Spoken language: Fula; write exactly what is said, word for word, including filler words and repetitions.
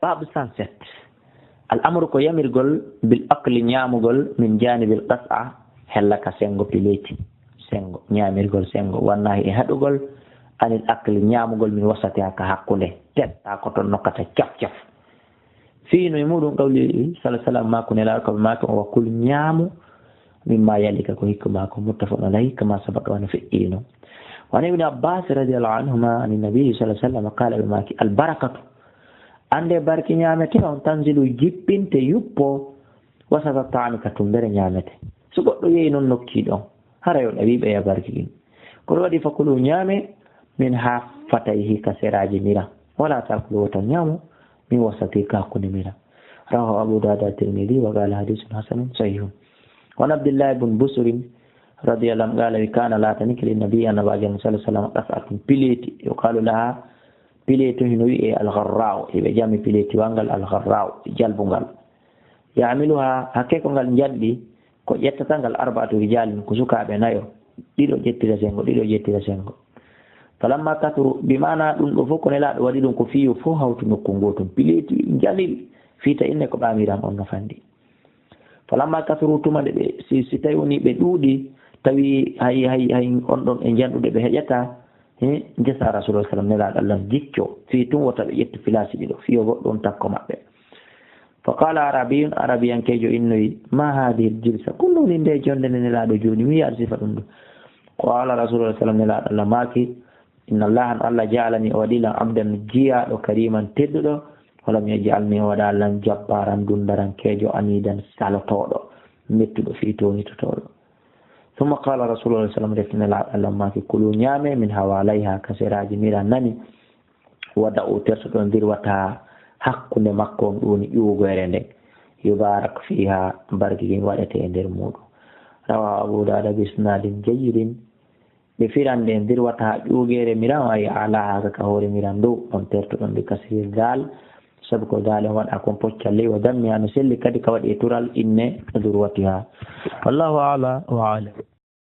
Baabu cent sept. Al amru ko yamirgol bil akli, ñaamugol, min janibil qas'a, hella ka senngo pileeti. Senngo, ñaamirgol senngo, wannahi e haɗugol, anil akli, ñaamugol, min wasatiha, ka hakkunde. Testa ko ton nokkata caf caf. Fii no e muɗum qawli sallallahu alaihi wasallam, maako Nelaaɗo, ko ɓe maaki on, wa kul, ñaamu, mimma yalika, ko hikka maako, muttafaqun alayhi, kama sabaqa, wano feƴƴiino. Wa an ibni Abbas radiyallahu anhuma, an nabi sallallahu alaihi wasallam, qala, ɓe maaki, al barakatu, annde barki ñaamete on, tanzilu, jippinte, yuppo, wasata ta'ami, ka tumbere ñaamete. So goɗɗo yehi non nokki ɗon, hara yo ɗawi ɓe ya barki ɗin. Ko ɗum waɗi, fakulu, ñaame, min haffatayhi, ka seraaji mira. Wala takulu, wota ñaamu, min wasati, ka hakkunde mira. Rawahu Abu Dawud wa Tirmidhi wa qala hadithun hasanun sahihun. Wa an Abdillah ibn Busrin radiyallahu anhu qala, wi, kana, laatani, ki, li nabi, annabaajo sallallahu alaihi wasallam, qas'atun, pileeti, yuqalu laha, pileeti hino wi'e al-gharra'u, iɓe jami pileetiwal ngal al-gharra'u, jalbungal. Yahmiluha, hakke ko ngal njanɗi, ko ƴettata ngal arba'atu rijalin, ko sukaaɓe nayo, ɗiɗo ƴettira senngo, ɗiɗo ƴettira senngo. Falamma kathuru, bi maana ɗum ɗo fof ko Nelaaɗo waɗi ɗum ko fii yo fof hawtu nokku ngootu, pileeti njalil, fii ta inne ko ɓaamiram on no fandi. Falamma kathuru, tuma nde ɓe, si, si tawi woni ɓe ɗuuɗi, tawi hay, hay, hay on ɗon e njanɗude ɓe heƴata, he, jasa Rasulullah sallam, Nelaaɗo Allah jicco, fii tun wota ɓe ƴettu filaasi ɗiɗo, fii yo goɗɗo on takko maɓɓe. Fa qala arabiyun, arabiyankeejo innoyi, ma hadhihi al-jilsa? Ko ɗum woni nde jonde nde Nelaaɗo jooni? Mi yi'aali sifa ɗum ɗo. Qala Rasulullah sallam, Nelaaɗo Allah maaki, inna Allah, Allah ja'alani, o waɗi lan abdan, jiyaaɗo, kariman, tedduɗo, walam yaj'alni, o waɗa lan jabbaran, dundarankeejo, anidan, salotooɗo, mettuɗo, fii townitotooɗo. Thumma qala Rasulullah sallam, refti Nelaaɗo Allah maaki, kulu, ñaame, min hawalayha, ka seraaji mira nani, wada'u, tertoɗon, dirwata, hakkunde makko on, ɗum woni ƴuugoyre nden, yubarak fiha, barki kin waɗete e nder muɗum. Rawahu Abu Dawud bi isnadin jayyidin. Ɓe firande en dirwata ƴuugeere miran, ay alaha, ka hoore miran dow, on tertoɗon bi kasri dal, sabu ko dal on waɗa kon poccal ley, wa dammiha, no selli kadi ka waɗi e tural inne, durwatiha. Wallahu a'la wa a'lam.